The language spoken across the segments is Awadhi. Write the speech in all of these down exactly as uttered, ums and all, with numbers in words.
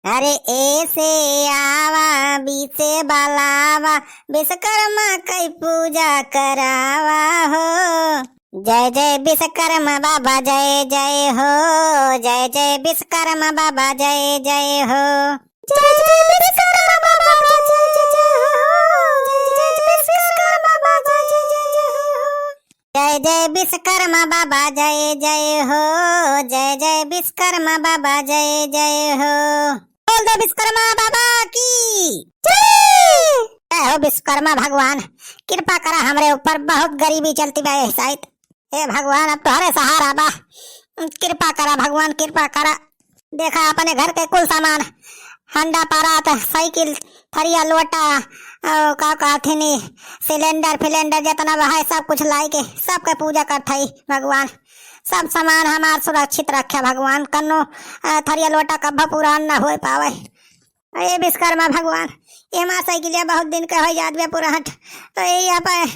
अरे ए से आवा, बी से बलावा, विश्वकर्मा कई पूजा करावा हो। जय जय विश्वकर्मा बाबा जय जय हो, जय जय विश्वकर्मा बाबा जय जय हो। जय जय विश्वकर्मा बाबा जय जय हो, जय जय विश्वकर्मा बाबा जय जय हो। जय जय विश्वकर्मा बाबा जय जय हो, जय जय विश्वकर्मा बाबा जय जय हो। बोल दो विश्वकर्मा बाबा की जय। जय हो विश्वकर्मा भगवान, कृपा करा हमरे ऊपर, बहुत गरीबी चलती बा एह साइत। हे भगवान, अब तोहरे सहारा बा, कृपा करा भगवान, कृपा करा। देखा अपने घर के कुल सामान, हंडा परात, साइकिल, थरिया लोटा, अउ का कहथिन, सिलेंडर फिलेंडर जितना बा है, सब कुछ लाई के सबके पूजा करत हई भगवान। सब सामान हमार सुरक्षित रखे भगवान, कन्नो, अ, थरिया लोटा कब्बो पुरान न होए पावे। ए विश्वकर्मा भगवान, ए हमार साइकिलिया बहुत दिन के हो जात बा पुराहट, तो ए अपन,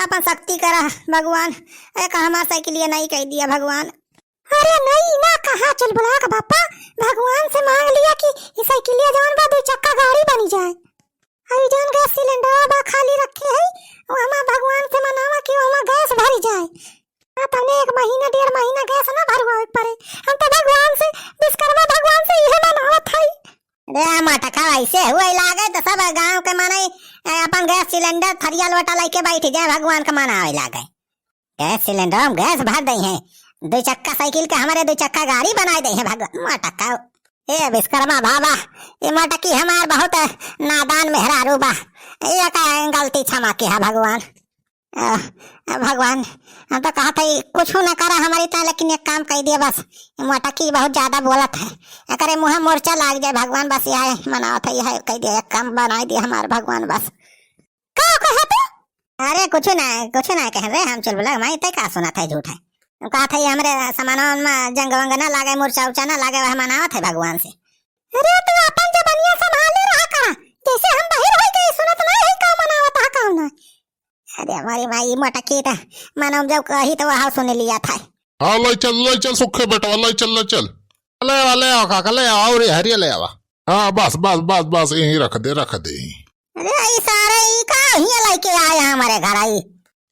अपन शक्ति करा भगवान, ए का हमार साइकिलिया नहीं कह दिया भगवान। अरे नहीं ना कहा चुलबुला का बापा, भगवान से मांग लिया कि ई साइकिलिया जौन बा दो चक्का गाड़ी बनी जाए। अरे जौन गैस सिलेंडर बा खाली रखे है, वो हमार भगवान से मनावा कि वो हमार गैस भरी जाए। ना तने एक महीना डेढ़ महीना गैस ना भरवावे के पड़े। हम तो भगवान से, विश्वकर्मा भगवान से इहे मनावत हई। रे मटका, ऐसे हुए लागे तो सब गांव के मनई, ए, अपन गैस सिलेंडर थरिया लोटा लेके बैठ जाए, भगवान के मनावे लागे। गैस सिलेंडर हम गैस भर दई हैं, दो चक्का साइकिल के हमारे दो चक्का गाड़ी बनाए दई हैं भगवान। मटका, ए विश्वकर्मा बाबा, ये मटकी हमार बहुत नादान मेहरारू बा, ये का गलती क्षमा किया भगवान। अ, अ, भगवान, हम तो कहत हई कुछ ना करा हमारी ता, लेकिन एक काम कह दिया बस, ये मटकी बहुत ज्यादा बोलत है, एकरे मुँह मोर्चा लाग जाए भगवान, बस यह मनावत है, यह कह दिया, एक काम बनाई दिया हमार भगवान बस। का कहे तू? अरे कुछ ना, कुछ ना कह रहे हम चुलबुला माई, ते का सुनत है झूठ है। हम कहत है हमरे सामानन में जंग वंग ना लागे, मोर्चा उर्चा ना लागे, वह मनावत है भगवान से। अरे तू अपन जबनिया संभाले रहा करा, जैसे हम बहिर होई गए सुनत ना है का मनावत है का ना। अरे हमारी माई, ई मटकी त मानो जब कही तो वहाँ सुन लिया था। हाँ, ले चल, ले चल सुखे बेटवा, ले चल, ले चल। ले आवा, ले आवा काका, ले आवा, और ये हरिया ले आवा। हाँ, बस, बस, बस, बस, यहीं रख दे, रख दे। अरे, ई सारे ई का हियाँ लेके आए हैं हमारे घर आई?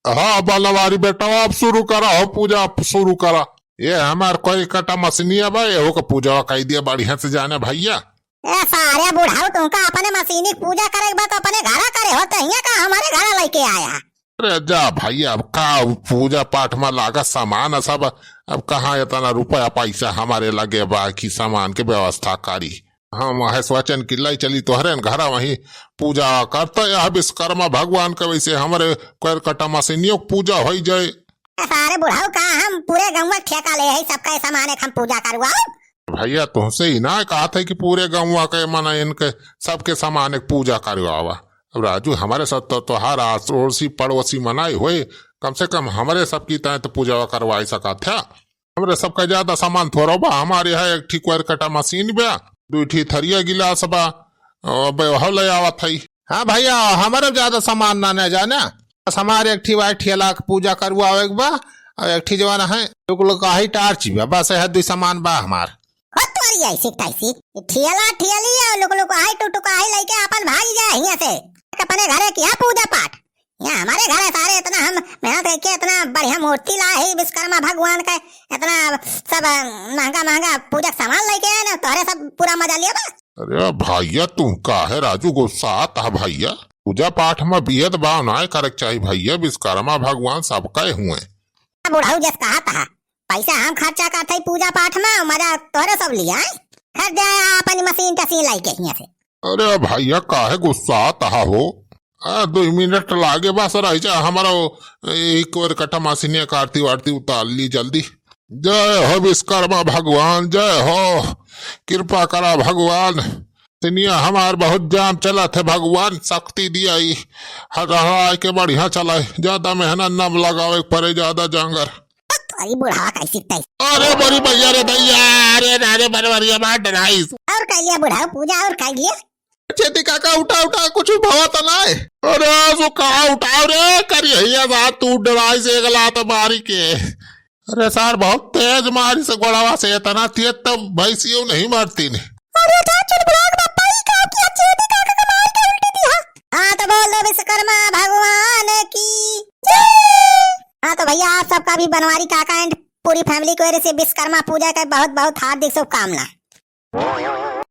हाँ, बनवारी बेटवा, अब शुरू करा हो पूजा, अब शुरू करा। ये हमार कोई कटा मशीनिया बा, एहो के पूजा कई दिया बढ़िया से जाने भैया। ए सारे बुढ़ाऊ, तुमका अपने मशीनी के पूजा करे के बा तो अपने घरा करे हो, तो हियाँ का हमारे घरा लेके आया? अरे जा भाई, अब का पूजा पाठ में लागा सामान है सब, अब कहाँ इतना रुपया पैसा हमारे लगे बा कि सामान के व्यवस्था करी? हम वह सोचन कि लाई चली तोहरे न घरा, वहीं पूजा करता यह विश्वकर्मा भगवान के, वैसे हमारे कोयर कटा मशीनियों के पूजा होई जाए। ए सारे बुढ़ाऊ, का हम पूरे गौवा के ठेका ले है, सबका ये सामान एक हम पूजा करवाओ? भैया, तुमसे ही ना कहा था कि पूरे गौवा के, मना इनके सबके सामान एक पूजा करवावा। अब राजू, हमारे साथ तो तोहार आस अड़ोसी पड़ोसी मनाई होए, कम से कम हमारे सबकी ताईं तो पूजा करवाई सका था। हमरे सबका ज्यादा सामान थोड़ा बा, हमारे यहाँ एक ठी कोयर कटा मशीन बा, दू ठी थरिया गिलास बा, अ, बे-, हौ ले आवत हई। हाँ भैया, हमारे ज्यादा सामान ना, ना जाना, बस हमारे एक ठी भाई ठेला के पूजा करवावे के बा, और एक ठी जवान है, टुकलुकाही टार्च बा, बस यह दू सामान बा हमार। हो तोरी ऐसी तैसी, ठेला ठेली और लुकलुकाही टुकटुकाही लेके अपन भाग जा हियाँ से, अपने घरे किया पूजा पाठ। यहाँ हमारे घर है सारे, इतना हम मेहनत करके इतना बढ़िया मूर्ति लाए ही विश्वकर्मा भगवान का, इतना सब, अ, महंगा महंगा पूजा के सामान लेके आए ना, तोहरे सब पूरा मजा लिया बा। अरे भैया, तू काहे राजू गुस्सात है भैया? पूजा पाठ में बियद भाव ना करे के चाही भैया, विश्वकर्मा भगवान सबका हुए। अब बुढ़ऊ जस कहा था, पैसा हम खर्चा करत हई पूजा पाठ में, मजा तोहरे सब लिया है। हट जाए अपन मशीन टशीन लेके हियाँ से। अरे भैया, काहे गुस्सात हा हो? आ, दो मिनट लागे बस, रह जा, हमारा वो एक और कटा मशीनिया का आरती वारती उतार ली जल्दी। जय हो विश्वकर्मा भगवान, जय हो, कृपा करा भगवान। सिनिया हमार बहुत जाम चलत है भगवान, शक्ति दिया ई, हर हरा के बढ़िया चलाए, ज्यादा मेहनत न लगावे के पड़े, ज्यादा जांगर। तोरी बुढ़ावा कैसी तैसी। अरे बड़ी भैया रे भैया, अरे रे रे, बड़े बड़े मार डराइस। और कर लिया बुढ़ाऊ पूजा, और कर लिया। चेती काका, उठा उठा, कुछ भवा तो ना है। अरे सो कहा उठाओ रे, करिया सा तू डराइस एक लात मारी के। अरे सार, बहुत तेज मारी से गोड़वा से, इतना तेज तब भैंसियों नहीं मारती ने। अरे जा चुलबुला विश्वकर्मा भगवान की जय। हाँ तो भैया, आप सबका भी बनवारी काका and पूरी family की ओर से विश्वकर्मा पूजा का बहुत बहुत हार्दिक शुभकामना।